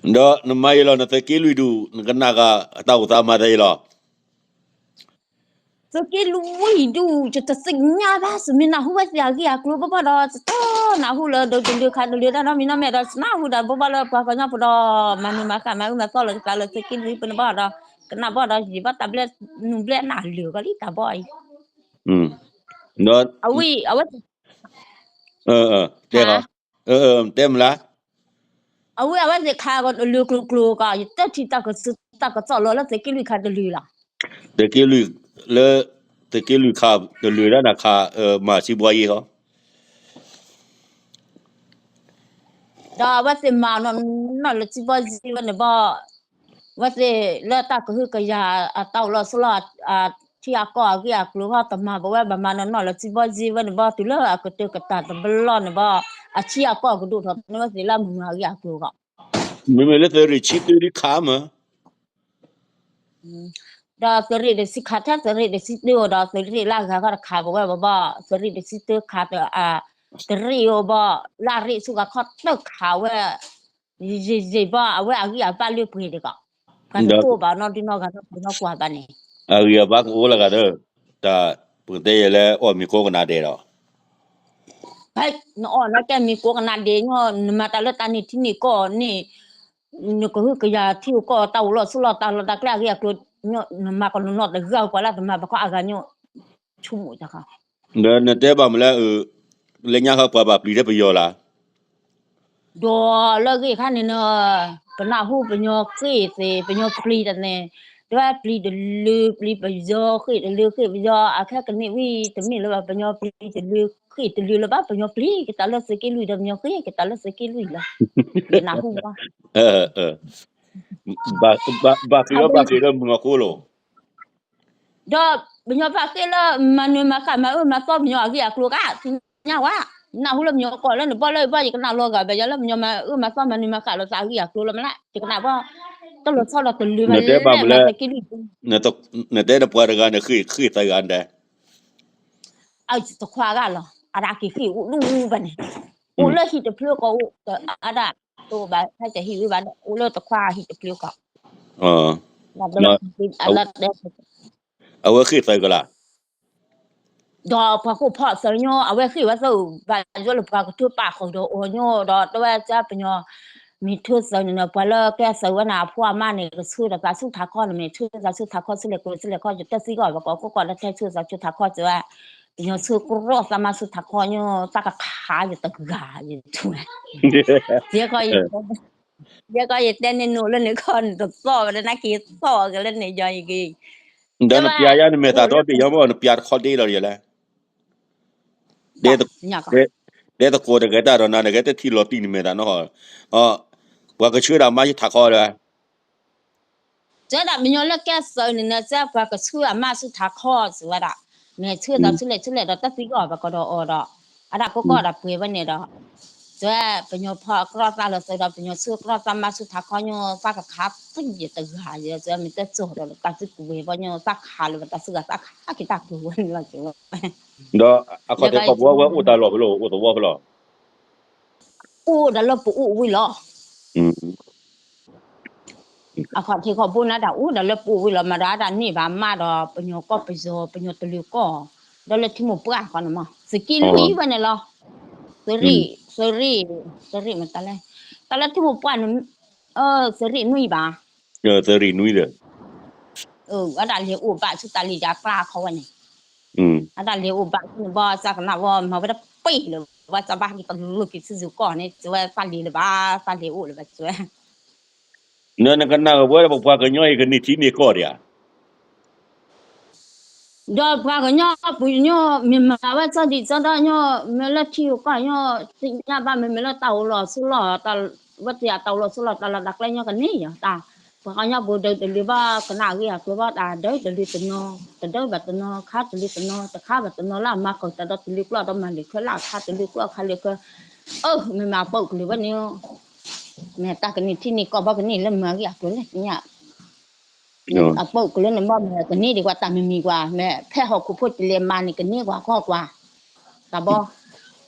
ဒီးနမၤအံၤလီၤ နသုးက့လွံၢ်ဒူၣ် နကနၣ်ဃာ်အတၢ်အိၣ်သးမၤသးအံၤလီၤ. သုးက့လွံၢ်ဒူၣ် ယတသ့ၣ်ညါဘၣ် ယမ့ၢ်နၢ်ဟူဝဲသ့ၣ်အဂ့ၢ်အကျိၤဘၣ်ဘၣ်ဒီး ယတနၢ်ဟူလၢဒိးတလုာ်ခးတလုာ်တၢ်နီတမံၤနီတမံၤဒီး ယနၢ်ဟူဒီးဘၣ်ဘၣ်လၢပှၤကညီဖိဒီး မၤနၢၤမၤဃၣ်မၤအၢမၤသီလၢကသးလၢသုးက့လွံၢ်ပနဘၣ်ဒီး ကနၣ်ဘၣ်ဒီးယံာ်ဘၣ်တၢ်ဘျဲၣ်နုာ်ဘျဲၣ်နၢ်လၢာ်ကီးလံတၢ်ဘီအံၤ အဝဲ အဝဲ တဲ အဝဲသ့ၣ်ခး တလုာ်ကျိၤကျိၤကီး ယတထံၣ်တၢ်ကစုတၢ်ကစီၣ်လီၤလၢသုးက့လွံၢ်ခးတလုာ်လီၤ. သုးက့လွံၢ် လၢ သုးက့လွံၢ်ခးတလုာ်ဒၣ်နၤခး မၤစံးဘှီယ့ၢ်ဟီ ဒီးအဝဲသ့ၣ်မၤနီၢ်နီၢ်လၢစံးဘှီယ့ၢ်ဝဲန့ၣ်ဘၣ် အဝဲသ့ၣ်လၢတၢ်ကဟုကယာ်အတၢ်အိၣ်လီၤဆိးလီၤ ထံအကီၢ်အဂ့ၢ်အကျိၤဟီ တမၤပဝဲဘၣ်မၤနီၢ်နီၢ်လၢစံးဘှီယ့ၢ်ဝဲန့ၣ်ဘၣ် တုၤလၢအကတၢၢ်ကတၢၢ်တဘျီန့ၣ်ဘၣ် အထံအကီၢ်ကဒိၣ်ထီၣ်န့ၢ်ဝဲသ့ၣ်လၢမုၢ်မၤအဂ့ၢ်အကျိၤဂီၢ် မ့မ့ၢ်လၢသုးရ့ၣ်ဆံတၢဒ်ခးမး ဒီးသုးရ့ၣ်တဆံခးထဲသုးရ့ၣ်တဆံတၢအိၣ်ဒီး သုးရ့ၣ်လၢအဂၤခီတခးပဝဲဘၣ်ဘၣ် သုးရ့ၣ်တဆံတၢခး သုးရ့ၣ်အိၣ်ဘၣ် လၢအရ့ၣ်ဆူၣ်ဂၤခီတၢၢ်ခးဝဲ ယံာ်ယံာ်ဘၣ် အဝဲအဂံၢ်အဘါလၢပှဲၤဒံးကီး ပှၤတတိၢ်ဘၣ်နီတဘျီနီၢ်ဂၤနီတဘျီနီၢ်ကွၢ်ဘၣ်န့ၣ် အဂံၢ်အဘါကအိၣ်လၢဂၤဒီး တၢ်ပကတဲယဲလၢအီၣ်မ့ၤကိးကနၣ်ဒဲးဒီး နအီၣ်နကဲမ့ၤကိးကနၣ်ဒဲးညီ နမၤတၢ်လၢတၢ်န့ၢ်ထံန့ၢ်ကီၢ်န့ၣ် နကဟုကယာ်ထံကီၢ်တၢ်အိၣ်လီၤဆိးလီၤတၢ်လီၢ်တၢ်ကျဲအဂ့ၢ်အကျိၤ နမၤကနီၤနီၤတဂၤပှၤလၢတမၤဘၣ်ခီအဂၤညီ ဆိကမိၣ်တခါ ဒီးနတဲဘၣ်မနုၤလၢ လၢညါခီပှၤဘၣ်ပျံၤထဲပယီၤလၢ ဒီးလၢအဂ့ၢ်ခါန့ၣ် ပနၢ်ဟူပညီဃ့ၢ်သ့ၣ် ပညီပျံၤတၢ်န့ၣ် တဲဝဲပျံၤတလုာ် ပျံၤပယီၤ ဃ့ၢ်တလုာ် ဃ့ၢ်ပယီၤ အခဲကနံၣ်ဝံၤ တမ့ၢ်လၢပညီပျံၤတလုာ် ဃ့ၢ်တလုာ်လၢၤဘၣ် ပညီပျံၤကတၢၢ်လၢသုးက့လွံၢ်ဒီးပညီဃ့ၢ်ကတၢၢ်လၢသုးက့လွံၢ်လီၤ ယနၢ်ဟူဘၣ် ဘၣ်ဃ့ၢ်လၢဘၣ်ဃ့ၢ်လၢမုၢ်အဃိလီၤ ဒီးပညီဘၣ်ဃ့ၢ်လၢ မၤနၢၤမၤဃၣ်မၤအၢမၤသီပညီအဂ့ၢ်အကျိၤကါ သ့ၣ်ညါဝဲ နၢ်ဟူလၢပညီကီၢ်လၢနဘီလၢယဘီ ယကနၣ်လီၤဂာ်ဘၣ်ယၤလၢပညီမၤအၢမၤသီမၤနၢၤမၤဃၣ်လိာ်သးအဂ့ၢ်အကျိၤလီၤမး ယကနၣ်ဘၣ် တလီၤဆီဒီးတလုာ်ဘၣ်လၢမၤသက့လွံၢ် နတဲဒၣ်ပှၤတဂၤန့ၣ်ဃ့ၢ်ဃ့ၢ်သၢဂၤဒဲး တခွါဂၤလီၤ အဒၣ်က့ၤဃ့ၢ်အိၣ်ဒူၣ်ဘၣ်န့ၣ် အိၣ်လၢဟံၣ်တဖျၢၣ်ကီးအိၣ် အဒၣ် တအိၣ်ဘၣ်ဟဲတဟံၣ်ဝံၤဘၣ်ဒီး အိၣ်လၢတခွါဟံၣ်တဖျၢၣ်ကီး အဝဲဃ့ၢ်သၢကလး ဒီးပှၤခိၣ်ဖီၣ်သၢညိ အဝဲဃ့ၢ်ဝဲသၢ ဘၣ်ယိလၢပှၤကထၢပာ်ဃုာ်ဒီးအိၣ်ညိ ဒီးတဲဝဲကပညီ မ့ၢ်ထၢသၢန့ၣ် ပှၤလၢကဲသၢဝဲန့ၣ် အဖိအမါန့ၣ် ကဆှၢဒီးသးဆူထးခီန့ၣ် မ့ၢ်ဆှၢသးဆူထးခီဆူလဲၣ်ကျိၤဆူလဲၣ်ခီ ယတသံကီၢ်ဘၣ်ကီး ကိးကီၢ်လၢထဲဆှၢသးဆူထးခီစၢၤဝဲ ပညီဆှၢကြီသးမါဆူထးခီညိ သးကခးယတဂၤယထူၣ် ယဲကီး ယဲကီးယတဲန့ၣ်နအိၣ်လၢန့ၣ်ခီ နတသီၣ်ဝဲလၢနက့ၤသီၣ်က့ၤလၢန့ၣ်ယီၤယက့ၤ ဒီးနပျးယါနမဲာ်သးထီၣ်တ့ၢ်ယီၤမ့ၢ် နပျးတခီဒ့လီၤယလဲၣ် တဲသကိးတဂဲၤတၢ်ဒီးနၤ နဂဲၤတထံၣ်လီၤတံၢ်နမဲာ်သးနီၢ် ပှၤကဆှၢဒၣ်မါယထးခီလၢ စၢဒၣ်ပညီလၢကဲသၢန့ၣ် စၢပှၤကဆှၢအမါဆူထးခီစၢဝဲဒၣ် မ့ၢ်ဆှၢသးဆူလဲၣ်ဆူလဲၣ်ဒီးတသံကီၢ်ဘၣ်ကီးဒီးအီၤဒီး အဒၣ်ကိးကီၢ်ဒၣ်ပှဲၤဝဲန့ၣ်ဒီး စၢပညီဖီအကြီသးလီၤသၢဒီး ပညီဆှၢကြီသးမါဆူထးခီညိ သးကခးသံယတဂၤယစၢမ့ၢ်တစိၢ်ဒီးတၢ်စုကဝဲၤဘီညိ သးခးလၢၤဘၣ်တၢ်စုကဝဲၤ သးခးက့ၤတၢ်ကျိၤဝဲန့ၣ်လီၤစၢဝဲ ဒီးအခီၣ်ထံးခီၣ်ဘိဝဲအိၣ်တၢ်လီၢ်ဖဲလဲၣ် အိၣ်သဝီဖဲလဲၣ် အိၣ်ဒီးလၢပအိၣ်ဝံၤလီၤ အခီၣ်ထံးခီၣ်ဘိန့ၣ်တၢ်အိၣ်ဒီးလၢပအိၣ်ဝံၤလီၤ မၤဒီးအဒၣ်န့ၢ်ဘၣ်မးဒီး ပညီကီၢ်ပယီၤ ပညီတလၢၤကီၢ် ဒီးလၢထံမိၢ်ပှၢ်ဃီန့ၣ်မး သုးက့လွံၢ်ဝဲန့ၣ်လီၤ သုးရ့ၣ် သုးရ့ၣ် သုးရ့ၣ်မတၤလဲၣ် တၢ်လၢထံမိၢ်ပှၢ်န့ၣ် သုးရ့ၣ်နွံဘၣ် သုးရ့ၣ်နွံဒီး အဒၣ်လဲၤအိၣ်ဘၣ်ဆူတၢ်လံၤယၤကျါခီဝဲန့ၣ် အဒၣ်လဲၤအိၣ်ဘၣ်ဆူန့ၣ်ဘီ သးကနၣ်ဝဲမၤဝဲတပ့ၢ်လၢၤဘၣ် သးဘၣ်ဟဲက့ၤတလိၣ်က့ၤဆူယိၤကီၢ်န့ၣ် စဝဲသးလံၤလၢၤဘၣ် သးလဲၤအိၣ်လၢၤဘၣ်စဝဲ နကနၣ်ဝဲပပှၤကညီအံၤကန့ၢ်ထံန့ၢ်ကီၢ်ဒံးဧါ ဒီးပှၤကညီပူၤညီ မ့ၢ်မၤဝဲစီဒံးစီဒီညီ မ့ၢ်လၢထံဂုၤကီၢ်ဂၤညီ သ့ၣ်ညါဘၣ်မ့ၢ်မ့ၢ်လၢတၢ်အိၣ်လီၤဆိးလီၤ ဝဲတယၤတၢ်အိၣ်လီၤဆိးလီၤတၢ်လီၢ်တၢ်ကျဲညီကန့ၢ်ယၤတၢ် ပှၤကညီပူၤဒၢးတလၢၤဘၣ် ကနၣ်အဂ့ၢ်အကျိၤဘၣ်တၢ် ဒၢးတလၢၤတနီၤ တဒၢးဘၣ်တနီၤ ခါတလၢၤတနီၤ တခါဘၣ်တနီၤလၢအမၤကီၢ်တၢ်ဒီးတလၢၤကျိၣ်ဒီးမၤလၢာ်ခဲလၢာ် ခါတလၢၤကျိၣ်ခါလၢာ်ခဲ အၢ မ့ၢ်မၤအပိာ်ကလုာ်ဝဲန့ၣ် မ့ၢ်တၢ်ကန့ၢ်ထံန့ၢ်ကီၢ်ဘၣ်ကန့ၢ်လၢမၤအဂ့ၢ်အကျိၤလဲၣ် သ့ၣ်ညါ အပိာ်ကလုာ်န့ၣ်ဘၣ်မ့ၢ်ကန့ၢ်ဒံးကွၢ်တၢ်မံၤမံၤကွၢ် မ့ၢ်ဖဲဟီၣ်ခိၣ်ဖိတလဲၤမၤန့ၣ်ကန့ၢ်ကွၢ်ကီၢ်ကွၢ် တၢ်ဘီ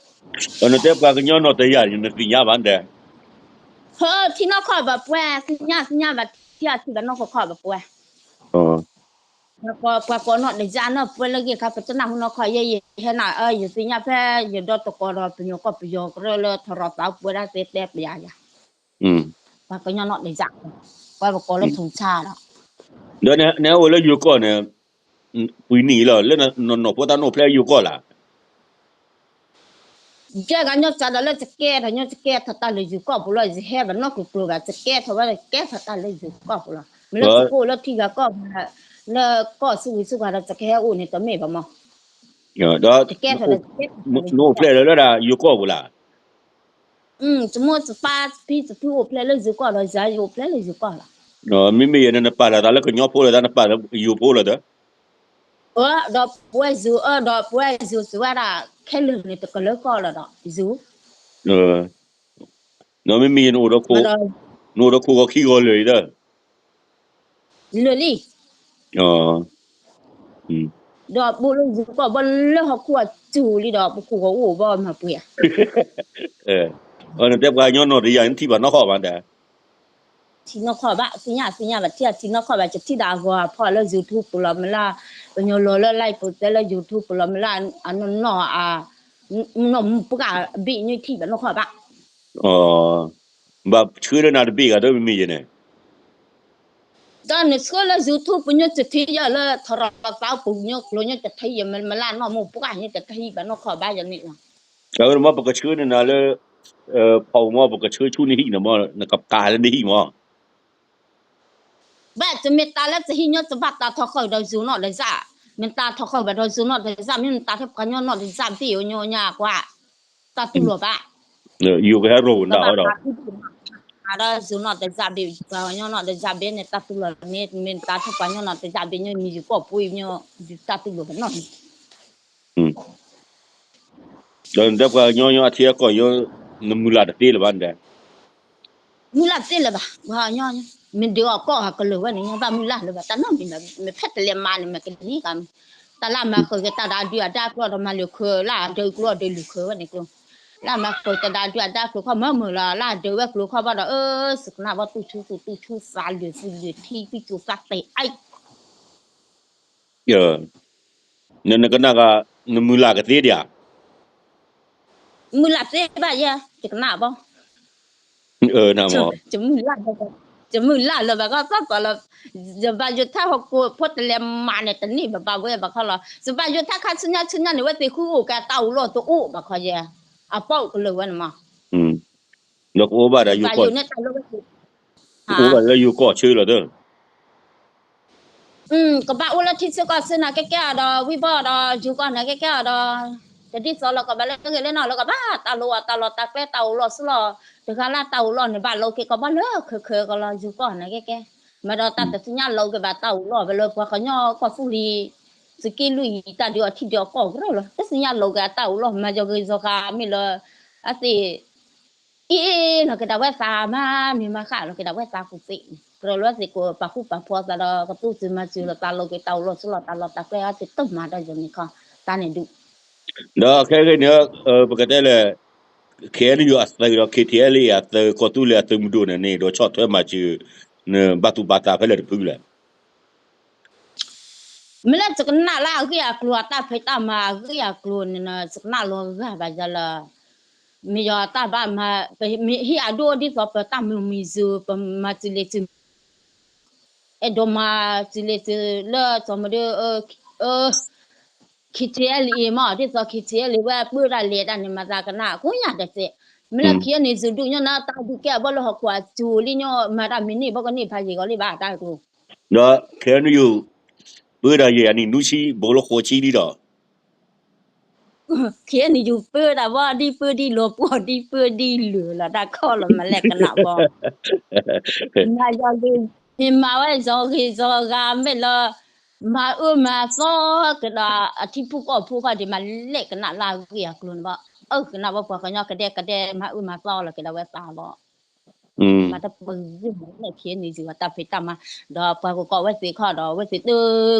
နတဲပှၤကညီနီၢ်တယၢ် နသ့ၣ်ညါဘၣ်တဲ ထံနီၢ်ခီၣ်ဘၣ်ပှဲၤ သ့ၣ်ညါသ့ၣ်ညါဘၣ်ထံၣ်အထံၣ်ဘၣ်နီၢ်ခီၣ်ခီၣ်ဘၣ်ပှဲၤ ပှၤကိးနီၣ်တယၣ်နီၢ်ပှဲၤလၢဂ့ၢ်ခါ ပတနၢ်ဟူနီၢ်ခီၣ် ယဲယဟဲနၤ ယသ့ၣ်ညါဖဲယဒီတကိးဒီး ပညီကီၢ်ပယီၤကရၢလၢထရီသးပှဲၤဒၣ်သ့တဲပယၤယၤ ပှၤကညီနီၣ်တယၣ် ပှၤပကိးလၢထူဆါဒီး ဒီးနအိၣ်လၢယိၤကီၢ်န့ၣ် ပှဲၤနံၣ်လီၤ လၢနနီၢ်ဖိတၢ်နီၣ်ဖျဲၣ်ယိၤကီၢ်လၢ ယဲဂၤညီစးဒီးလၢယကဲထီၣ် ညီယကဲထီၣ်တၢ်လၢယိၤကီၢ်ပူၤလီၤ ယဟဲဘၣ်နီၢ်ကျိၤကျိၤဘၣ် ယကဲထီၣ်ဝဲ ယကဲထီၣ်တၢ်လၢယိၤကီၢ်ပူၤလီၤ မ့ၢ်လၢယကအိၣ်လၢထံဂၤကီၢ်ဂၤ လၢကီၢ်ဆူဂံၤဆူဂၤဒီး ယကဟဲအိၣ်န့ၣ်တမ့ၢ်ဘၣ်မး ယကဲထီၣ်ဒီး နအိၣ်ဖျဲၣ်လၢလၢယိၤကီၢ်ပူၤလၢ ယမိၢ်ယပၢ်ဖံယဖုအိၣ်ဖျဲၣ်လၢယိၤကီၢ်ဒီး ယၤယအိၣ်ဖျဲၣ်လၢယိၤကီၢ်လီၤ မ့မ့ၢ်ယဲန့ၣ် နပာ်လီၤသးလၢကညီဖိလၢ နပာ်လီၤယိၤဖိလီၤဒီး ဒီးပဝဲယိၤအၢ ဒီးပဝဲယိၤစံးဝဲဒၣ် ခဲလၢာ်န့ၣ်တကလၢၤကီၢ်လီၤဒီး ယိၤ ဒီးမ့မ့ၢ်ယနအိၣ်ဒီးခိၣ် နအိၣ်ဒီးခိၣ်ဂီၤခံဂီၤလၢာ်အံၤဒီး လၢာ်လံ ဒီးဘိလၢယိၤကီၢ်ဘီလၢဟီၣ်ခိၣ်အစူၤလံဒီး ပခိၣ်ဂီၤအိၣ်ဘီမၤပှဲၤဧါ နတဲပှၤကညီနီၢ်တယၣ် နထံၣ်ဘၣ်နီၢ်ခီၣ်ဘၣ်ဒၣ် ထံနီၢ်ခီၣ်ဘၣ် သ့ၣ်ညါသ့ၣ်ညါဘၣ် ထံထံနီၢ်ခီၣ်ဘၣ် ယထံၣ်ဒၣ်အဂီၤအဖီလၢ YouTube ပူၤလီၤ မ့ၢ်လၢ ပညီလီၤလၢ live ပူၤတဲလၢ YouTube ပူၤလီၤ မ့ၢ်လၢ အနီၢ်နီၢ် အနီၢ်မူပှၢ်အဘ့ၣ်ညိၣ်ထံၣ်ဘၣ်နီၢ်ခီၣ်ဘၣ် ဘၣ်ဆှၢလၢနၤတဘ့ၣ်ဂၤဒီးမ့မ့ၢ်ယဲန့ၣ် ဒီးနဆှၢလၢ YouTube ပူၤညိၣ်တထံၣ်ယၤလၢ ထရီသးပူၤညိၣ်ကျိၤညိၣ်တထံၣ်ယၤ မ့ၢ်လၢနီၢ်မူပှၢ်ညိၣ်တထံၣ်ဘၣ်နီၢ်ခီၣ်ဘၣ်ယၤန့ၣ်လီၤ အဝဲမ့ၢ်ပကဆှၢန့ၢ်နၤလၢ ဖီမ့ၢ်ပကဆှၢဆူနဟံၣ်န့ၣ်မ့ၢ် နကပာ်လၢနဟံၣ်မ့ၢ် ဘၣ်တမ့ၢ်တၢ်လၢတဟံၣ်ညီ တဘၣ်တၢ်ထီၣ်ဃုာ်ဒီးယိၤနီၢ်တစၢ်, မ့ၢ်တၢ်ထီၣ်ဃုာ်ဘၣ်ဒီးယိၤနီၢ်တစၢ် မ့ၢ်မတၤထီၣ်ပှၤညီနီၢ်တစၢ်ဘ့ၣ်အညိညါကွၢ်, တၢ်တူၢ်လိာ်ဘၣ်, ယိၤကဟဲရိၣ်ဝဲဒၣ်ဒီး ဒီးယိၤနီၢ်တစၢ်ဘ့ၣ် ပှၤညီနီၢ်တစၢ်ဘ့ၣ်န့ၣ် တၢ်တူၢ်လိာ်န့ၣ် မ့ၢ်တၢ်ထီၣ်ပှၤညီနီၢ်တစၢ်ဘ့ၣ်ညီ မ့ၢ်ယိၤကီၢ်ပူၤအံၤညီ တၢ်တူၢ်လိာ်ဘၣ်နီၢ်န့ၣ် ဒီးနတဲပှၤကညီညီအထံအကီၢ်ညီ နမုၢ်လၢ်တသ့လၢၤဘၣ်နတဲ, မုၢ်လၢ်တသ့လၢၤဘၣ်, ပှၤကညီ, မ့ၢ်ဒုးအီၣ်ကီၢ်ဟးကလၢာ်ဝဲန့ၣ် ညါဘၣ်မုၢ်လၢ်လၢၤဘၣ်တၢ်နီတမံၤဘၣ်, မ့ၢ်ဖဲတလဲၤမၤန့ၣ် မ့ၢ်ကနံၤကမံၤ, တၢ်လၢမၤဃုာ်က့ၤတၢ်ဒုးအဒါကျိၤဒီးမၤလၢာ်ခၢးလၢအဒုးကျိၤအဒုးလၢာ်ခၢးဝဲန့ၣ်ကျိၤ, လၢမၤဃုာ်တၢ်ဒုးအဒါကျိၤခီမၤမုာ်လီၤ လၢအဒုးဝဲကျိၤခီဘၣ်ဒီး အၢ စကနၣ်ဘီတူၢ်ထူသူၣ်တူၢ်ထူသးလၢာ်သူၣ်လၢာ်ထံ ပံၣ်ကူသးတဲာ်အံၤ နကနၣ်ဂ့ၤ, နမုၢ်လၢ်ကသ့ဒံးဧါ, မုၢ်လၢ်သ့ဘၣ်ယဲ, ယကနၣ်ဘီ, ယမုၢ်လၢ်လၢၤဘၣ်ကီသီသီလီၤ, ယဘၣ်ယိၣ်ထၣ်ဟီၣ်ခိၣ်ဖိတလဲၤမၤန့ၣ် တန့ၢ်ဘၣ်ဘၣ်ဝဲဘၣ်ခီလီၤ, ယဘၣ်ယိၣ်ထၣ်ခါဆူညါဆူညါန့ၣ် ဝဲသ့ၣ်ဃုအိၣ်ကဲတၢ်အိၣ်လီၢ်တအိၣ်ဘၣ်ခီယဲ, အပီၣ်ကလၢာ်ဝဲန့ၣ်မး ဒီးကအိၣ်ဘၣ်ဒီးယိၤကီၢ်, ကအိၣ်ဘၣ်လၢယိၤကီၢ်ဆၢလီၤသၢ ကဘၣ်အိၣ်လၢထံဆၢကီၢ်ဆၢနၤကဲကဲအီၤဒီး ဝံၣ်ဘီၣ်ဒီးယိၤကီၢ်နၤကဲကဲအီၤဒီး, တဒ်သိးလီၤကဘၣ်လၢဂ့ၤလၢနီၢ်လီၤကဘၣ် တၢ်လိၣ်အီၤတၢ်လီၢ်တၢ်ကျဲတၢ်အိၣ်လီၢ်ဆူလီၢ်, တဂၤလၢတၢ်အိၣ်လီၢ်န့ၣ် ဘၣ်လီၤက့ၤကဘၣ်လၢခၢၣ်ခၢၣ်ကလီၤ ယိၤကီၢ်နၤကဲကဲ, မ့ၢ်ဒီးတၢ်တသ့ၣ်ညါလီၤက့ၤဘၣ်တၢ်အိၣ်လီၢ်ဘၣ်လၢပှၤကညီကီၢ်သူလ့ၤ, သုးက့လွံၢ်တၢ်ဒုးအီၤထံဒုးအီၤကီၢ်ကရၢလီၤ တသ့ၣ်ညါလီၤက့ၤအတၢ်အိၣ်လီၢ် မၤယီၤဂ့ၤယီၤဂၤမ့ၢ်လၢ, အသ့ၣ် အ့ၣ်လီၤက့ၤဒၣ်ဝဲသးမၤမ့ၢ်မၤဃၣ်လီၤက့ၤဒၣ်ဝဲသးကူၣ်သ့, ကြၢးလၢသ့ၣ်ကိးပာ်ဃူပာ်ဖိးသးဒီး ကတူၢ်စုမၤစုလီၤသးလီၤက့ၤတၢ်အိၣ်လီၢ်ဆူလီၢ်တၢ်လီၢ်တၢ်ကျဲအသ့ၣ်တမၤဒီးယၤန့ၣ်ခီ, တၢ်န့ၣ်ဒုး, ဒီးခဲအံၤန့ၣ်, ပကတဲလဲၣ်, ခဲအံၤန့ၣ်ယိၤအသုးဒီး ခ့ထံအဲလ်အသုး ကီၢ်သူလ့ၤအသုးမုၢ်ဒိၣ်န့ၣ်န့ၣ် ဒီးဆီၣ်ထွဲမၤစၢၤ, နဘၣ်သူၣ်ဘၣ်သးဖဲလဲၣ်တဖုလဲၣ် မ့ၢ်လၢယကနၣ်လၢအဂ့ၢ်အကျိၤအတၢ်ဖံးတၢ်မၤအဂ့ၢ်အကျိၤန့ၣ် ယကနၣ်လီၤဂာ်ဘၣ်ယၤလၢ, မ့ၢ်ယတၢ်ဘၣ်မၤ, ပဟံးအဒိဒ်သိးပတၢ်မုာ်မံၤစၢၤ ပမၤစၢၤလ့ၤစၢၤ, အဲၣ်ဒိးမၤစၢၤလ့ၤစၢၤလၢစီၤမဒု, ခ့ထံအဲလ်အံၤမ့ၢ် ဒ်သိး ခ့ထံအဲလ်အံၤဝဲပၢတၢ်လဲၤတၢ်န့ၣ် မၤသးကနၣ် ကိးညါတစဲး, မ့ၢ်လၢ ခ့အ့ၣ်ယူၣ် ဒုးညိၣ်နၢ်တၢ်ဒုးကဲအဘီလၢဟီၣ်ခိၣ်အစူၤလံညိၣ် မၤတၢ်မံၤန့ၢ်ဘီကန့ၢ်ဖးယံာ်ဂီၤလံဘၣ်တၢ်ကျိၤ ဒီး ခ့အ့ၣ်ယူၣ် ပၢတၢ်ယဲၢ်အနံၣ်နွံဆံ ဘူးလၢဃိးဆံလံဒီး, ခ့အ့ၣ်ယူၣ် ပၢတၢ်ဘီဒ်ပၢဒ်လီၤပှီၢ်ဒ်ပၢဒ်လၢာ်လီၤ တၢ်ခီလီၤမၤလဲၣ်ကနၣ်ဘီ, မၤယီၤလံ, မ့ၢ်မၤဝဲယီၤဂ့ၤယီၤဂၤမ့ၢ်လၢ, မၤအၢမၤသီကဒီး အထံဖိကီၢ်ဖိခီဒံး မၤလဲၣ်ကနၣ်လၢအဂ့ၢ်အကျိၤန့ၣ်ဘီ, အၢကနၣ်ဘီပှၤကညီကဒဲကဒဲ မၤအၢမၤသီလီၤက့ၤဒီးဝဲသးဘီ မၤတပဂ့ၢ်မၤလဲၣ်ခ့အ့ၣ်ယူၣ်အတၢ်ဖံးတၢ်မၤ, ဒီးပှၤကကိးဝဲသ့ၣ်ခီဒီး ဝဲသ့ၣ်တ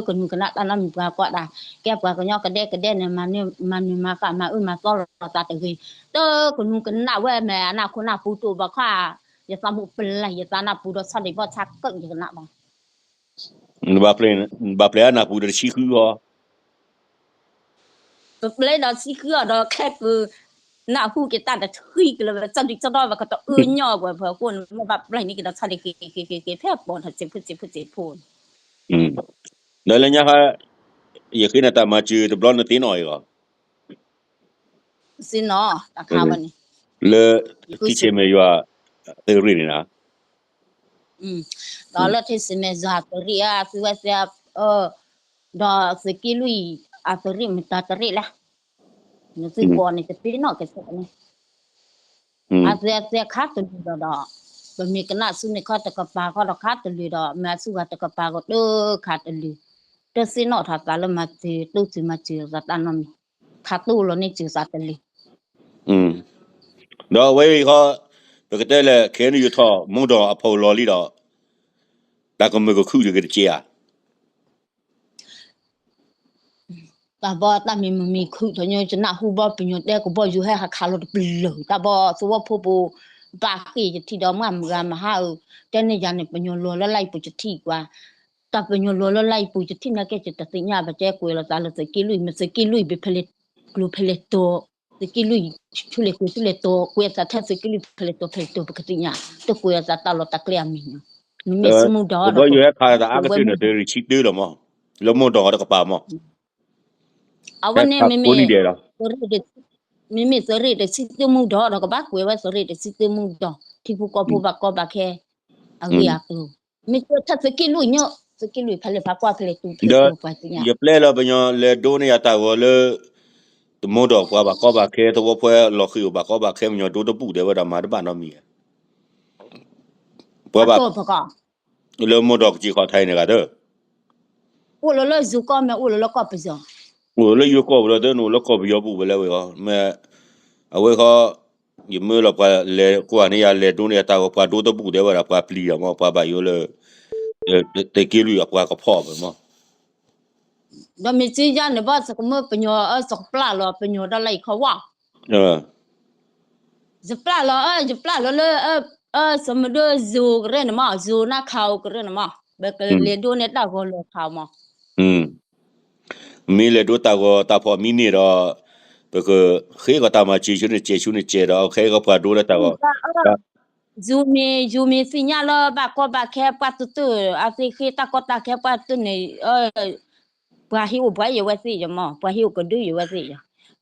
ကနူၤကနၣ်တၢ်နီတမံၤပှၤကိးဒၣ်, ကဲပှၤကညီကဒဲကဒဲန့ၣ် မၤနၢၤမၤဃၣ် မၤအၢမၤသီလီၤသးတဂ့ၤ, တကနူၤကနၣ်ဝဲမ့ၢ်အနၢ်ခိၣ်နၢ်ပူၤတိၢ်ဘၣ်ခီ, ယသးမူပျဲၢ် ယသးနၢ်ပူၤဒီးဆီၣ်ဒံးဘီၣ်ဆါကၢၣ်ယကနၣ်ဘၣ် ဘၣ်ပျဲၢ်နၢ်ပူၤဒီးတဆံဃုအီၤ ပပျဲၢ်ဒီးဆံဃုအီၤဒီး ခဲကနၣ်ဟူက့ၤတၢ်တဆံကလၢာ် ကၠီၣ်ဒံးကၠီၣ်ဒီၣ်ဝဲ ကတအၢၣ်ညီၣ်ဝဲဖဲအဃိန့ၣ် မ့ၢ်ဘၣ်ပျဲၢ်န့ၣ်ကဒီးဆီၣ်ဒံးဃ့ဃ့ဃ့ဃ့ ဖဲပိာ်ထီၣ်စံးဖုစံးဖုစံးဖုန့ၣ် ဒီးလၢညါခါ ယဃ့နၤတၢ်မၤစၢၤတဘျီနသ့ၣ်နီၣ်အံၤလီၤ သ့ၣ်နီၣ်တခါဝဲန့ၣ် လၢ ထံဆဲးမဲာ်ယွၤ သုးရ့ၣ်န့ၣ်နီၤ ဒီးလၢထံဆဲးမဲာ်ယွၤသုးရ့ၣ်အသုဝဲသ့ၣ် ဒီးသုးက့လွံၢ်အသုးရ့ၣ်မတၤတရ့ၣ်လဲၣ် နသုကိးန့ၣ်တသ့ၣ်နီၣ်ကဲးစ့ၢ်ကီးန့ၣ် အသုအသ့ခါတလုာ်ဒီးဒီး ပမ့ၢ်ကနၣ်ဆူန့ၣ်ခီတကပၤဃီဒီးခါတလုာ်ဒီး မ့ၢ်အသူၣ်ဂၤတကပၤဃီတခါတလုာ်ဒီး တသ့ၣ်နီၣ်ထီၣ်သးလၢမၤစၢၤ တိစၢၤမၤစၢၤသးတၢ်နီတမံၤ ခးတိၢ်လီၤန့ၢ်စၢၤသးတလုာ် ဒီးအဝဲအံၤဃီ ပကတဲလဲၣ် ခဲအံၤနယိၤထီၣ် မိၢ်ဒီးအဖီလာ်လံဒီး တၢ်ကမၢၢ်ကခုၣ်တဂ့ၤတက့ၢ်ဧါ တၢ်ဘီတၢ်မံၤမံၤခုၣ်ထီၣ်ညိ ယနၢ်ဟူဘီပညိၣ်တဲကဘီယူၤဟဲဟးခးလီၤတပလၢၢ် တၢ်ဘီသဝီဖိပူၤ ဘၣ်ဃ့ၢ်ယထံၣ်ဒီးမုၢ်မုၢ်ဂၤမဟါအုး တဲန့ၢ်ယၤန့ၣ် ပညိၣ်လီၤလၢလၢယပူၤယထံၣ်ကွၢ် တၢ်ပညိၣ်လီၤလၢလၢယပူၤယထံၣ်နာ်က့ ယတသ့ၣ်ညါဘၣ် ကဲကွဲးလီၤသးလၢသုးက့လွံၢ် မ့ၢ်သုးက့လွံၢ်ဘၣ်ဖဲလဲၣ်ကျိၤဖဲလဲၣ်တီၤ သုးက့လွံၢ် ဆူလဲၣ်ကျိၤဆူလဲၣ်တီၤ ကွဲးသးထဲသုးက့လွံၢ်ဖဲလဲၣ်တီၤဖဲလဲၣ်တီၤ ပကသ့ၣ်ညါ တကွဲးအသးတၢ်လီၢ်တၢ်ကျဲအမံၤန့ၣ် မ့မ့ၢ်ဆူမုၢ်ဒီး ကဘီယူၤဟဲခးသးအါကတၢၢ်န့ၣ် သုးရ့ၣ်ဆံတၢလီၤမး လၢမိၢ်ဒီးတကပၤမး အဝဲန့ၣ်မ့မ့ၢ် မ့မ့ၢ်သုးရ့ၣ်တဆံတၢမုၢ်ဒီး ဒီးကဘၣ်ကွဲးဝဲသုးရ့ၣ်တဆံတၢမုၢ်ဒီး ထံဖိကီၢ်ဖိဘၣ်ကီဘၣ်ခဲ အဂ့ၢ်အကျိၤ မ့ၢ်ကဲထီၣ်သုးက့လွံၢ်ညိ သုးက့လွံၢ်ဖဲလဲၣ်ဖးကွၢ်ဖဲလဲၣ်တူၢ်ဖဲလဲၣ်တီၤပှၤသ့ၣ်ညါ ယပျဲလၢပညီလဲၤဒိန့ၢ်ယၤတၢ်ဂီၤလၢ တမိၢ်ဒီးပှၤဘၣ်ကီဘၣ်ခဲ သဝီဖိလီၤဃံၤအိၣ်ဘၣ်ကီဘၣ်ခဲ ပညီဒိတဘူၣ်ဒဲးဝဲဒၣ်မၤတဘၣ်နီတမံၤ ပှၤဘၣ် လၢမိၢ်ဒီးကစံးခီၣ်ထံးန့ၣ်ဂၤဒၢ အိၣ်လၢလၢယိၤကီၢ်မ့ၢ်အိၣ်လၢလၢကီၢ်ပယီၤ အိၣ်လၢယိၤကီၢ်ပူၤလီၤ တအိၣ်လၢကီၢ်ပယီၤပူၤဝဲလၢဝဲဂီၢ် မ့ၢ် အဝဲဃီ ယမၢလီၤပှၤလဲၤကွၢ်န့ၢ်ယၤလဲၤဒိန့ၢ်ယၤတၢ်ဂီၤ ပှၤဒိတဘူၣ်ဒဲးဝဲဒၣ် ပှၤပျံၤဒီးမး ပှၤဘၣ်ယိၣ်လၢ သုးက့လွံၢ်အပှၤကဖီၣ်ဝဲမး ဒီးမ့ၢ်စ့ယါန့ၣ်ဘၣ် သကမၢပညိၣ်အၢ သကပျၢ်လီၤပညိၣ်ဒီးလၢယခီဝါ ယပျၢ်လီၤ ယပျၢ်လီၤလၢ အၢ သမဒိယိၤကရၢန့ၣ်မး ယိၤနါခးအိၣ်ကရၢန့ၣ်မး ပကလဲၤဒိန့ၢ်တၢ်ဂီၤလၢခးမး မ့ၢ်လဲၤဒိတၢ်ဂီၤတၢ်ဖီၣ်မံန့ၣ်ဒီး ပကဃ့ကီးတၢ်မၤစၢၤဆူန့ၣ်စဲးဆူန့ၣ်စဲးဒီး ခဲအံၤကီးပှၤဒိလၢတၢ်ဂီၤ ယူၤမ့ၢ် ယူၤမ့ၢ်သ့ၣ်ညါလၢဘၣ်ကီဘၣ်ခဲပှၤတတုၤ အသ့ၣ်ဃ့တၢ်ကီတၢ်ခဲပှၤတတုၤန့ၣ် ပှၤဟံးအိၣ်ဘှံးယဝဲသ့ၣ်ယမး ပှၤဟံးအိၣ်ကဒုယဝဲသ့ၣ်ယ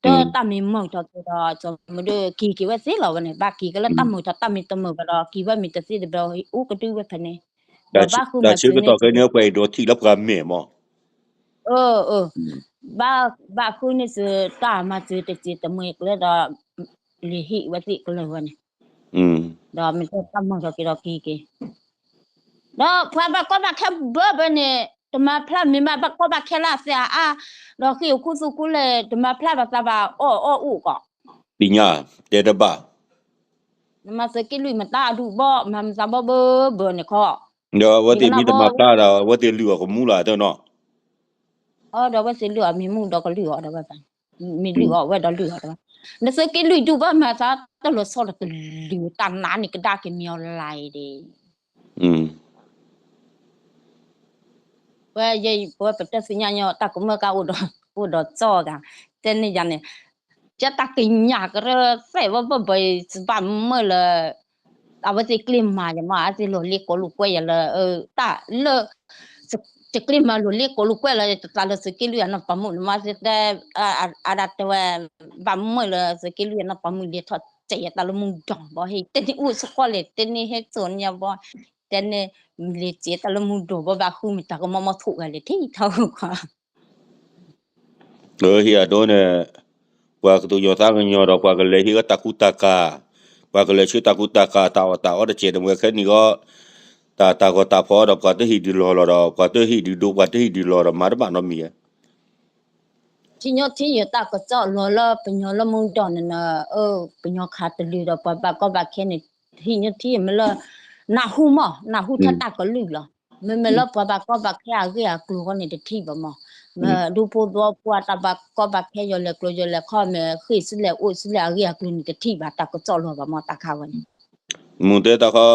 တၢ်မ့ၢ်မုာ်ထီၣ်က့ၤဒီး ကၠီမဒိက့ၤက့ၤဝဲသ့လီၤဝဲန့ၣ် ဘၣ်က့ၤကလၢတၢ်မုာ်ထီၣ်တၢ်မ့ၢ်တမုာ်ဘၣ်ဒီး က့ၤဝဲမ့ၢ်တသ့တဘျီ အိၣ်ကဒုဝဲဖဲန့ၣ် ဒီးဘၣ်ဃုမၤစၢၤန့ၢ် တၢ်ဆၢကတီၢ်ခဲန့ၣ် ပှၤအဲၣ်ဒိးထံၣ်လၢပှၤမဲာ်မး ဘၣ် ဘၣ်ဃုန့ၢ်စၢၤတၢ်မၤစၢၤတစဲးတမှဲၤကျဲဒီး လံာ်ဟ့ၣ်ဝဲသ့ၣ်ကလၢာ်ဝဲန့ၣ် ဒီးမ့ၢ်တၢ်မုာ်ထီၣ်က့ၤဒီးက့ၤက့ၤ ဒီးပှၤဘၣ်ကီဘၣ်ခဲဘၢဘၢန့ၣ် တမၤဖျါမ့ၢ်မးဘၣ်ကီဘၣ်ခဲလၢအသးအါအါ ဒီးဃ့ၢ်အိၣ်ခူသူၣ်ခူလဲၣ် တမၤဖျါဘၣ်သးဘၣ်အီၣ်အီၣ်အိၣ်ကီး သ့ၣ်ညါ တဲတဘၣ် နမၤသုးက့လွံၢ်မတၤအဒူၣ်ဘီ မၤမတၤဘီဘၢဘၢန့ၣ်ခီ ဒီးအဝဲသ့ၣ်မ့ၢ်တမၤဖျါဒီး အဝဲသ့ၣ်လုၢ်အီၣ်ကမူလၢအသၢနီၤ ဒီးအဝဲသ့ၣ်လုၢ်အီၣ်မ့ၢ်မူဒီးကလုၢ်အီၣ်ဒီးဝဲ မ့ၢ်လုၢ်အီၣ်ဝဲဒီးလုၢ်အီၣ်ဒီးဝဲ နသုးက့လွံၢ်ဒူၣ်ဘၣ်မၤသးတလီၤဆီဒီးတလုၢ်တၢ်နါန့ၣ်ကဒါက့ၤမ့ၢ်အီၤလၢအံၤဒၣ် ပဝဲယပဝဲပတသ့ၣ်ညါညီတၢ်ကမၢကါအိၣ်ဒီး အိၣ်ဒီးကၠီဂၤ တဲန့ၢ်ယၤန့ၣ် ကတၢ်ကညးကရၢသဲးဝဲဘၣ်ဘၣ် ဘၣ်မုာ်လၢ အဝဲသ့ၣ်ကျ့မၤယမး အသ့ၣ်လီၤလ့ကိးလိာ်ကွဲယၤလၢ တၢ်လၢ တကျ့မၤလီၤလ့ကိးလိာ်ကွဲလၢ တသးလၢသုးက့လွံၢ်အနီၢ်ပၤမုၣ်န့ၣ်မး သ့ၣ်တဲ အဒၣ်တဲဝဲ ဘၣ်မုာ်လၢသုးက့လွံၢ်အနီၢ်ပၤမုၣ်လံထီၣ်စဲးယတၢ်လၢမူဒီးဘီ ဟဲတဲန့ၢ်အိၣ်ဆှီလဲၣ် တဲန့ၢ်ဟဲစိာ်န့ၢ်ဘီ တဲန့ၢ် လံၤစ့တၢ်လၢမူဒီးဘီ ဘၣ်ဃုမ့ၢ်တၢ်ကမီၤမီၤထိၣ်ဂၤလဲၣ် ထံထီၣ်ခွါ ဟ့ၣ်အဒိန့ၣ် ပှၤကသူၣ်ကညီၤသးကညီၤဒီး ပှၤကလဲၤဟ့ၣ်ဝဲတၢ်ကူတၢ်ကၤ, ပှၤကလဲၤဆှၢတၢ်ကူတၢ်ကၤ တၢ်အီၣ်တၢ်အီတစဲးတမှဲၤခဲနံၣ်ဂီၢ်, တၢ်တၢ်ဂီၤတၢ်ဖီၣ်ဒီး ပှၤတဟ့ၣ်ဒုးလီၤလီၤဒီး ပှၤတဟ့ၣ်ဒုးဒိ ပှၤတဟ့ၣ်ဒုးလီၤဒီး မၤတဘၣ်နီတမံၤဧါ. ထံညီထံယတၢ်ကစီၣ်လီၤလၢပညီလၢမူဒီးန့ၣ် ပညီခးတလုာ်ဒီး ပှၤဘၣ်ကီဘၣ်ခဲန့ၣ် ဟံၣ်ညီထံမ့ၢ်လၢ နၢ်ဟူမး နၢ်ဟူထဲတၢ်ကလုၢ်လီၤ. မ့မ့ၢ်လၢပှၤဘၣ်ကီဘၣ်ခဲအဂ့ၢ်အကျိၤဃီန့ၣ်တထံၣ်ဘၣ်မး. မ့ၢ်ဒူဖိသဝီဖိအတၢ်ဘၣ်ကီဘၣ်ခဲ ယီၤလဲၤကျိၤယီၤလဲၤခီ မ့ၢ်ဃ့ၢ်ဆူလဲၣ်အိၣ်ဆူလဲၣ်အဂ့ၢ်အကျိၤန့ၣ်တထံၣ်ဘၣ် တၢ်ကစီၣ်လီၤဘၣ်မး တၢ်ခါဝဲန့ၣ်. မ့ၢ်တဲတၢ်ခီ,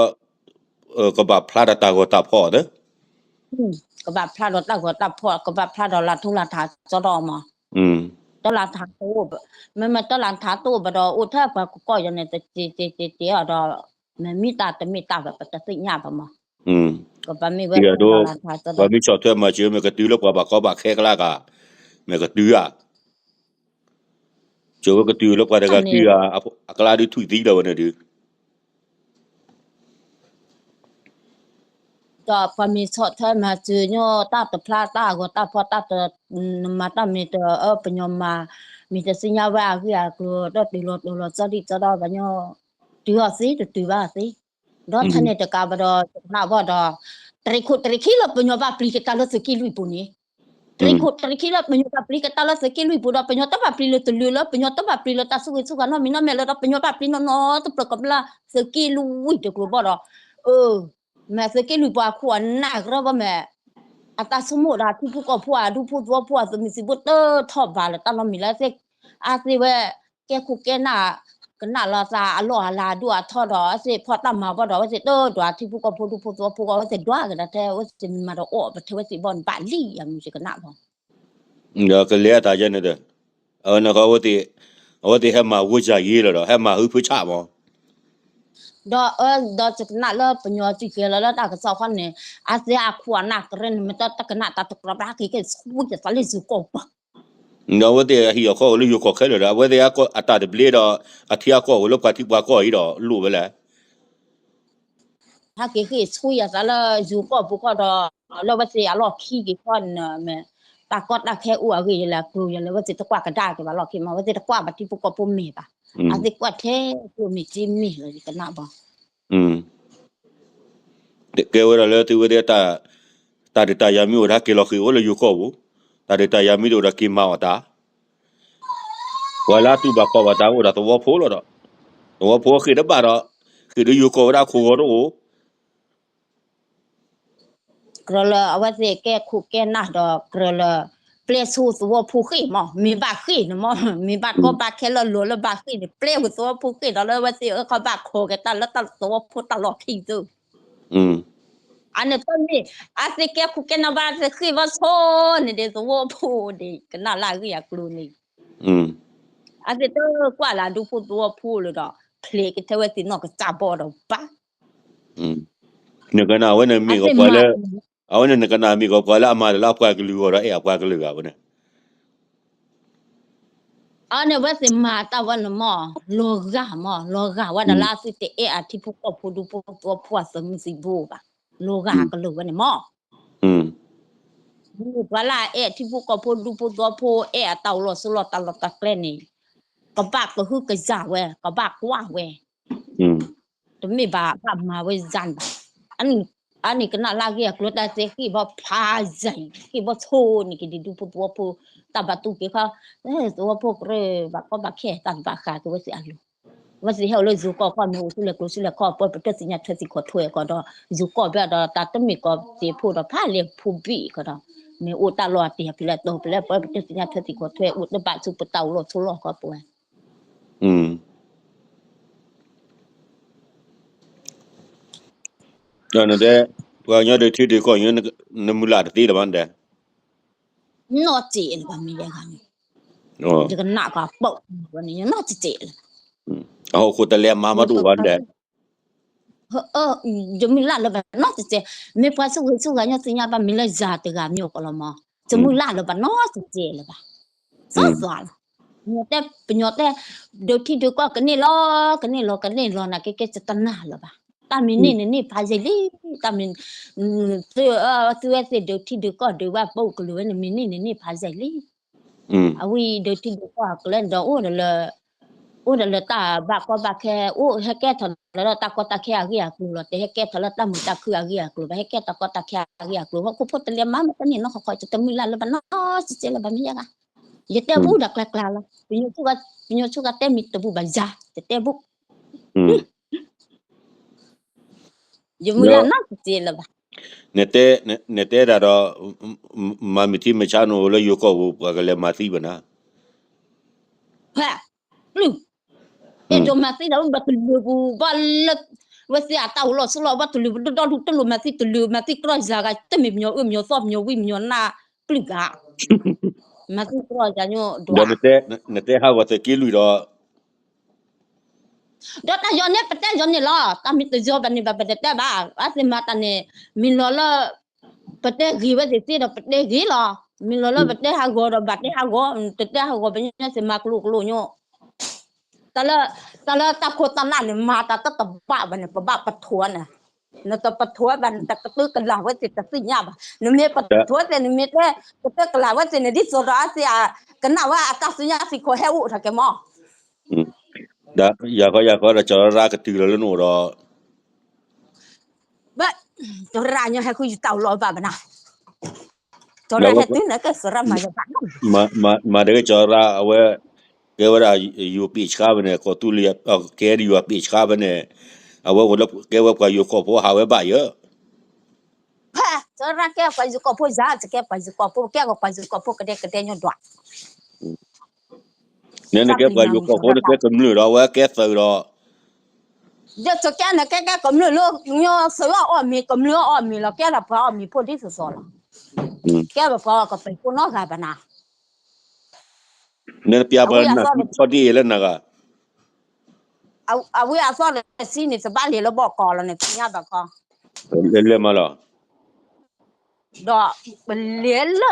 ကဘၣ်ဖျါဒီးတၢ်ဂီၤတၢ်ဖီၣ်သၢ, ကဘၣ်ဖျါဒီးတၢ်ဂီၤတၢ်ဖီၣ် ကဘၣ်ဖျါဒီးလၢထူလၢထါကၠီဒီးမး, တၢ်လၢထါတအိၣ်, မ့မ့ၢ်တၢ်လၢထါတအိၣ်ဘၣ်ဒီး အိၣ်ထဲပှၤကကီၢ်ယၤန့ၣ် တက့ၤက့ၤက့ၤက့ၤအီၤဒီး, မ့ၢ်မ့ၢ်တၢ်တမ့ၢ်တၢ်ဘၣ် ပတသ့ၣ်ညါဘၣ်မး, ကဘၣ်မ့ၢ်ဝဲ, ပှၤမ့ၢ်ဆီၣ်ထွဲမၤစၢၤ မ့ၢ်ကတုၤလၢပှၤဘၣ်ကီဘၣ်ခဲအကျါဂၤ, မ့ၢ်ကတုၤဧါ, ကၢၤဝဲကတုၤလၢပှၤတဂၤခံဂၤ, အကျါဒုးထွံၣ်သံလီၤဝဲန့ၣ်ဒုး ဒီးပှၤမ့ၢ်ဆီၣ်ထွဲမၤစၢၤညီ တၢ်တဖျါတၢ်ဂီၤတၢ်ဖီၣ်တၢ်တ, နမၤတၢ်မ့ၢ်တအၢ ပညီမၤ, မ့ၢ်တသ့ၣ်ညါဝဲအဂ့ၢ်အကျိၤ ဒီးတုၤလီၤတုၤလီၤ ကၠီဒံၣ်ကၠီဒီဘၣ်ညီ, တုၤအီၤသ့တတုၤဘၣ်သ့, ဒီးထဲန့ၣ်တကးဘၣ်ဒီး ယကနၣ်ဘၣ်ဒီး, တရံးခိၣ်တရံးခံလၢပညီဘၣ်ပျံၤကတၢၢ်လၢသုးက့လွံၢ်ပူၤန့ၣ်, တရံးခိၣ်တရံးခံလၢပညီဘၣ်ပျံၤကတၢၢ်လၢသုးက့လွံၢ်ပူၤဒီး ပညီတဘၣ်ပျံၤလၢတလၢလၢ ပညီတဘၣ်ပျံၤလၢတၢ်ဆိၣ်ဂ့ၤဆိၣ်ဝါနီတမံၤနီတမံၤလၢၤဒီး ပညီဘၣ်ပျံၤနီၢ်နီၢ်တပျၢၤကမျၢၢ်သုးက့လွံၢ်တကျိၤဘၣ်ဒီး, အၢ, မ့ၢ်သုးက့လွံၢ်ပှၤခိၣ်အနၢ်ကရၢဘၣ်မ့ၢ်, အတၢ်ဆိကမိၣ်ဒီးထံဖိကီၢ်ဖိအဒူဖိသဝီဖိအသုးမုၢ်သံၣ်ဘိတထီၣ်ဘၣ်လၢတၢ်နီတမံၤလၢ, အသ့ဝဲ, ကဲခိၣ်ကဲနၢ်, ကနၣ်လီၤသးအလီၢ်အလၤအဒိၣ်အထီဒီး အသ့ဖီၣ်တၢ်မၤဘၣ်ဒီး အဝဲသ့ၣ်တဒွးထံဖိကီၢ်ဖိဒူဖိသဝီဖိ အဝဲသ့ၣ်ဒွးက့ၤဒီးထဲ အဝဲသ့ၣ်မ့ၢ်မၤဒီးအီၣ်ပထဲဝဲသ့ၣ်ဘီန့ၣ်ဘၣ်လံ အမုၢ်ကနၣ်ဘၣ် ဒီးကလဲၤအတၢ်ယဲန့ၣ်ဒီး, အဝဲန့ၣ်ဃီ, အဝဲသ့ၣ်ဟဲမၤဝိဇ္ဇာရေးလီၤဒီး ဟဲမၤဟုဖၢဆၣ်မး, ဒီး, ဒီးယကနၣ်လၢပညီစံၣ်ကဲၤလီၤလၢတၢ်ကစီၣ်ခီန့ၣ်, အသ့အခိၣ်အနၢ်ကရၢန့ၣ် မ့ၢ်တၢ်တကနၣ်တၢ်တကြၢးဘၣ် ဟဲက့ၤက့ၤဆူယသးလၢယိၤကီၢ်ပူၤ ဒီးအဝဲသ့ၣ်ဟံၣ်အီၤခီအိၣ်လၢယိၤကီၢ်ခဲလၢာ်ဒီး အဝဲသ့ၣ်အတၢ်တဘျ့ဒီး, အထံအကီၢ်အိၣ်လၢပှၤထံပှၤကီၢ်အံၤဒီးလိၣ်ဝဲလဲၣ် ဟဲက့ၤဃ့ၢ်ဆူယသးလၢယိၤကီၢ်ပူၤဃီဒီး, လၢဝဲသ့ၣ်အလီၢ်ခံက့ၤခီန့ၣ်မ့ၢ်, တၢ်ကီတၢ်ခဲအိၣ်အဂ့ၢ်ယလဲၣ် ကျိၤယလဲၣ် ဝဲသ့ၣ်တကွၢ်ကဒါက့ၤဘၣ်လီၢ်ခံမး ဝဲသ့ၣ်တကွၢ်ဘၣ်ထံဖိကီၢ်ဖိမ့ၢ်ဘၣ်, အသ့ၣ်ကွၢ်ထဲကျိၤမ့ၢ်စ့မ့ၢ်လီၤ ယကနၣ်ဘၣ် ကဲဝဲဒၣ်လၢသုဝဲသ့ၣ်, တၢ်ဒုးတၢ်ယၤမ့ၢ်အိၣ်ဒီးက့ၤလီၤဃ့ၢ်အိၣ်လၢယိၤကီၢ်ပူၤ, တၢ်ဒုးတၢ်ယၤမ့ၢ်တအိၣ်ဒီးက့ၤမၤအီၣ်တၢ်, ပှၤလၢအတူၢ်ဘၣ်ခီၣ်ဘၣ်တၢ်အိၣ်ဒီးသဝီဖိလီၤဒီး, သဝီဖိဃ့ၢ်တဘၣ်ဒီး, ဃ့ၢ်ဒီးယိၤကီၢ်ဝဲဒၣ်ခိၣ်ဂီၤတအိၣ် ကြၢးလၢအဝဲသ့ၣ်ကဲခိၣ်ကဲနၢ်ဒီးကြၢးလၢ, ပျဲဆိသဝီဖိဃ့ၢ်မး မ့ၢ်ဘၣ်ဃ့ၢ်န့ၣ်မး မ့ၢ်ဘၣ်ကီဘၣ်ခဲလၢလီၤလၢဘၣ်ဃ့ၢ်န့ၣ် ပျဲဝဲသဝီဖိဃ့ၢ်ဒီးလၢဝဲသ့ၣ်အၢခီဘၣ်ခိးက့ၤတၢ်လၢတၢ်သဝီဖိတၢ်လီၢ်ခံသု, အန့ၣ်တမ့ၢ်, အသ့ၣ်ကဲခိၣ်ကဲနၢ်ဘၣ်သ့ၣ်ဃ့ၢ်ဘၣ်ဆိန့ၣ်ဒီးသဝီဖိဒီးကနၣ်လၢအဂ့ၢ်အကျိၤန့ၣ် အသ့ၣ်တကွၢ်လၢအဒူဖိသဝီဖိလၢၤဒီး, ချ့ကထဲဝဲသ့ၣ်နီၢ်ကစၢ်ဘီဒီးဘၣ်, နကနၣ်အဝဲန့ၣ်မ့ၢ်ကီးပှၤလၢ, အဝဲန့ၣ်နကနၣ်မ့ၢ်ကီးပှၤလၢအမၤတၢ်လၢအပှၤကလုာ်အဂီၢ်ဒီးအဲၣ်အပှၤကလုာ်ဂၤဝဲန့ၣ် အန့ၣ်ဝဲသ့ၣ်မၤတၢ်ဝဲန့ၣ်မး, လီၤဂာ်မး လီၤဂာ်ဝဲဒၣ်လၢအသုတအဲၣ်အထံဖိကီၢ်ဖိဒူဖိသဝီဖိအသုးမုၢ်သံၣ်ဘိဘၣ်, လီၤဂာ်အကလုာ်ဝဲန့ၣ်မး, မ့ၢ်ပှၤလၢအအဲၣ်ထံဖိကီၢ်ဖိဒူဖိသဝီဖိ အဲၣ်အတၢ်အိၣ်လီၤဆိးလီၤတၢ်လီၢ်တၢ်ကျဲန့ၣ်, ကဘၣ်ကဟုကယာ်ဝဲ ကဘၣ်ကွၢ်ဝဲ တမ့ၢ်ဘၣ်ဘၣ်မၤဝဲယၤန့ၣ်ဘၣ်, အန့ၣ်ကနၣ်လၢအဂ့ၢ်အကျိၤတၢ်သ့ၣ်ဃ့ၢ်ဘၣ်ဖးယံၤ ဃ့ၢ်ဘၣ်ဆိန့ၣ်က့ၤဒ်ဒူဖိသဝီဖိ, တၢ်ဘၣ်တူၢ်က့ၤခီ, သဝီဖိကြၢးဘၣ်ကီဘၣ်ခဲတၢ်ဘၣ်ဃးက့ၤဝဲသ့ၣ်အလိၤ, ဝဲသ့ၣ်ဟဲအိၣ်လၢယိၤကီၢ်ခီမ့ၢ်အိၣ်ဆူလဲၣ်ကျိၤဆူလဲၣ်ခီ ပှၤပတသ့ၣ်ညါထွဲသံၣ်ခီၣ်ထွဲကီးဒီး, ယိၤကီၢ်ဘၣ်ဒီးတၢ်တမ့ၢ်ကီးသ့ၣ်ဖိဒီးဖးလဲၢ်ဖိဘ့ၣ်ကီးဒီး, မ့ၢ်အိၣ်တၢ်လီၢ်အတ့ၢ်ဖဲလဲၣ်တီၢ်ဖဲလဲၣ် ပှၤပတသ့ၣ်ညါထွဲသံၣ်ခီၣ်ထွဲ အိၣ်တဘၣ်ဆူပတၢ်အိၣ်လီၤဆိးလီၢ်ခီပဝဲ နတဲ, ပှၤကညီဒုးထံဒုးကီၢ် နမုၢ်လၢ်တသ့လၢၤဘၣ်နတဲ, နီၢ်စ့းလၢၤဘၣ်မ့ၢ်ယဲဂၤန့ၣ်, ယကနၣ်ကီးပိာ်ဝဲန့ၣ် ယနီၢ်စ့းလၢၤဘၣ်, အဟီၣ်ခိၣ်တလဲၤမၤမးတအိၣ်ဘၣ်နတဲ, ယမုၢ်လၢ်လၢၤဘၣ်နီၢ်စ့းစ့း, မ့ၢ်ပှၤဆိၣ်ဂ့ၤဆိၣ်ဂ့ၤညီသ့ၣ်ညါဘၣ်မ့ၢ်လၢယၤတဂၤမ့ၢ်အိၣ်ကီးလီၤမး, ယမုၢ်လၢ်လၢၤဘၣ်နီၢ်စ့းစ့းလၢၤဘၣ်, သီသီလီၤ, ပညီတဲ, ပညီတဲ, ဒုးထံဒုးကီၢ်ကန့ၢ်လီၤ, ကန့ၢ်လီၤ ကန့ၢ်လီၤ နကဲကဲယတနာ်လၢၤဘၣ်, တၢ်မံၤန့ၢ်န့ၣ်န့ၢ်ဖးယံၤလံ, တၢ်မံၤ, သုဝဲသ့ၣ်ဒုးထံဒုးကီၢ်ဒုးဝဲပအိၣ်ကလုာ်ဝဲန့ၣ် မံၤန့ၢ်န့ၣ်န့ၢ်ဖးယံၤလံ, အဝဲဒုးထံဒုးကီၢ်အကျဲဒီးအိၣ်ဒီးလၢ အိၣ်ဒီးလၢတၢ်ဘၣ်ကီဘၣ်ခဲ အိၣ်ဟဲကဲထီၣ်လၢတၢ်ကီတၢ်ခဲအဂ့ၢ်အကျိၤလီၤ, တဟဲကဲထီၣ်လၢတၢ်မုာ်တၢ်ခုၣ်အဂ့ၢ်အကျိၤဘၣ်, ဟဲကဲတၢ်ကီတၢ်ခဲအဂ့ၢ်အကျိၤ, ဟီၣ်ခိၣ်ဖိတလဲၤမၤမ့ၢ်တန့ၢ်နီၢ်ခီခီ ယတမုၢ်လၢ်လၢၤဘၣ်နီၢ်စ့းစ့းလၢၤဘၣ်မ့ၢ်ယဲဂၤ, ယတဲဘူးဒီးကျါကျါလီၤ, ပညိၣ်ဆူၣ်ဂၤတဲမံၤတဘူးဘၣ်ယၤ, ယတဲဘူး ယမုၢ်လၢ်နီၢ်စ့းစ့းလၢၤဘၣ်, နတဲဒၣ်ဒီး, မၤမုၢ်ထံမုၢ်ဆါနအိၣ်လၢယိၤကီၢ်ပူၤ ပှၤကလဲၤမၤသံဘၣ်နၤ ဖဲ, ပျုၢ်, အဲၣ်ဒိးမၤသံဒီးဘၣ်ကလုာ်ပူၤဘၣ်လၢ, ဝဲသ့ၣ်အတၢ်အိၣ်လီၤဆူလီၤ ဘၣ်တလုာ်ပဒိၣ်ဒီဒူၣ် တလိၣ်မၤသံတလုာ် မၤသံကြီယၤဂၤ တမ့ၢ်ပညီအၢပညီသီပညီဝံပညီနၢ်ကလုာ်ဂၤ မၤသံကြီယၤညိဒွး ဒီးနတဲဟးဂီၤသုးက့လွံၢ်ဒီး ဒီးတၢ်ယီၤန့ၣ် ပတဲယီၤန့ၣ်လီၤ. တၢ်မ့ၢ်တယီၤဘၣ်န့ၣ်ဘၣ် ပတတဲဘၣ်. အဝဲသ့ၣ်မၤတၢ်န့ၣ် မ့ၢ်လီၤလၢ ပတဲဂ့ၤဝဲသ့ၣ်သ့ဒီး ပတဲဂ့ၤလီၤ. မ့ၢ်လီၤလၢပတဲဟးဂီၤဒီး ဘၣ်တဲဟးဂီၤ, တတဲဟးဂီၤ ပညီသ့ၣ်မၤကျိၤကျိၤညိ တၢ်လၢ တၢ်လၢတၢ်ခိၣ်တၢ်နၢ်န့ၣ် မၤတၢ်တတဘၣ်ဘၣ်န့ၣ် ပဘၣ်ပထိးန့ၣ်. နတပထိးဘၣ် နတကတၢၢ်ကလာ်ဝဲသ့ၣ်တသ့ၣ်ညါဘၣ်. နမ့ၢ်ပထိးသ့ၣ် နမ့ၢ်တဲ ကတၢၢ်ကလာ်ဝဲသ့ၣ်န့ၣ် ဒ်သိးဒီးအသ့ၣ် ကနၣ်ဝဲအတၢ်စူညါသံးခိၣ်ဟဲအိၣ်ထီၣ်က့ၤမီၤ ဒီးယၤဃီယၤဃီဒီး ကၠီၤရၣ်ကတုၤလီၤလၢနအိၣ်ဒီး ဘၣ် ကၠီၤရၣ်ညီဟဲဃုယတၢ်အိၣ်လီၤဘၣ်ဘၣ်နၤ ကၠီၤရၣ်ဟဲတုၤန့ၣ် ကဲကၠီၤရၣ်မၤယဘၣ် မၤတဂ့ၤ ကၠီၤရၣ်အဝဲ ကဲဝဲဒၣ် ယိၤပ့ၢ်ဆှါဖဲန့ၣ် ကီၢ်သူလ့ၤ ကဲဒ်ယိၤပ့ၢ်ဆှါဖဲန့ၣ် အဝဲအိၣ်လၢကဲဝဲပှၤယိၤကီၢ်ဖိဟးဝဲဘၣ်ယၤ ဖဲ ကၠီၤရၣ်ကဲပှၤယိၤကီၢ်ဖိယၤ ကဲပှၤယိၤကီၢ်ဖိ ကဲပှၤယိၤကီၢ်ဖိကဒဲကဒဲညီဒွး နနကဲပှၤယိၤကီၢ်ဖိ နကဲကမျၢၢ်ဒီး အဝဲကဲသုးဒီး ဒီးကဲန့ၣ် ကဲကဲကမျၢၢ်လၢ သုးအီၣ်အီၣ်မ့ၤ ကမျၢၢ်အီၣ်အီၣ်မ့ၤလီၤ ကဲဒီးပှၤအီၣ်မ့ၤဖိဒ်သိးသိးလီၤ ကဲဒီးပှၤအီၣ်ကပၤဖိနီတဂၤဘၣ်နၤ နပျဲပှၤနၢ်ဟူတခီဒ်အံၤလၢနဂၤ အဝဲအသီၣ်ဒီးစံန့ၣ် တဘၣ်လဲၤလၢဘီၣ်ကီးလီၤန့ၣ် သ့ၣ်ညါဘၣ်ခီ လဲၤလဲၤမးလီၤ ဒီးပလဲၤလၢ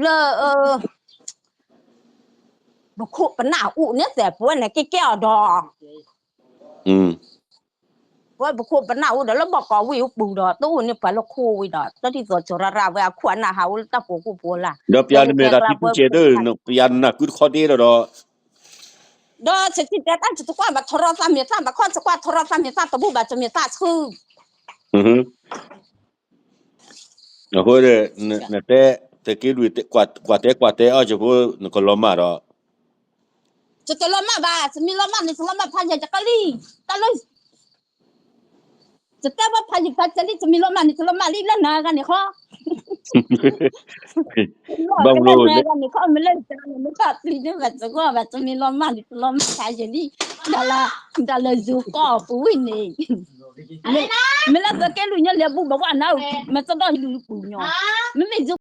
လၢ ပခိၣ်ပနၢ်အိၣ်န့ၣ်သ့ၣ် ပဝဲန့ၣ်ကဲကဲအီၤဒီး ပဝဲပခိၣ်ပနၢ်အိၣ်ဒီးလၢဘီၣ်ကီးဝံၣ်အိၣ်ပူၤဒီး တအိၣ်န့ၢ်ပှၤလၢခိၣ်ဝံၤဒီး တၢ်ဒ်သိးကၠီၤရၣ်ရၣ်ဝဲအခိၣ်အနၢ်ဟးအိၣ်လၢတၢ်ကိးခိၣ်ပူၤလၢ် ဒီးပျဲနမဲာ်သးထံပူၤစဲးသၢ ပျဲနနၢ်ဟူတခီဒ်ဒီး ဒီးစကံတဲတၢ် ယတကွၢ်ဘၣ်ထရီသးမ့ၢ်သၣ်ဘၣ်ခီ ယကွၢ်ထရီသးမ့ၢ်သၣ်တဘူၣ်ဘၣ် တမ့ၢ်သၣ်ဆူ အဃိ နတဲ သုးက့လွံၢ် ကွၢ်တဲကွၢ်တဲအီၣ်ကၠိဖိ နကလီၤမၢ်ဒီး ယတလီၤမၢ်ဘၣ် ယမ့ၢ်လီၤမၢ်န့ၣ် ယလီၤမၢ်ဖးယံၤယကလံၣ် တၢ်လၢ ယတဲဘၣ်ဖးယံၤဖးကလံၣ် ယမ့ၢ်လီၤမၢ်န့ၣ် ယလီၤမၢ်လံလၢနၤဂၤန့ၣ်ဃီ ဘၣ်မနုၤ လၢနၤဂၤန့ၣ်ခီ မ့ၢ်လၢယတၢ်န့ၣ် မ့ၢ်တၢ်ပျံၤန့ၣ်ဘၣ် ယဂီၢ်ဘၣ် ယမ့ၢ်လီၤမၢ်န့ၣ် ယလီၤမၢ်ဖးယံၤလံ တၢ်လၢယိၤကီၢ်ပူၤဝံၤန့ၣ် မ့ၢ်လၢသုးက့လွံၢ်ညါလဲၤဘူးဘၣ်ဝဲနၤ မ့ၢ်တဒီးယလူၤပူၤညီ မ့မ့ၢ်ယ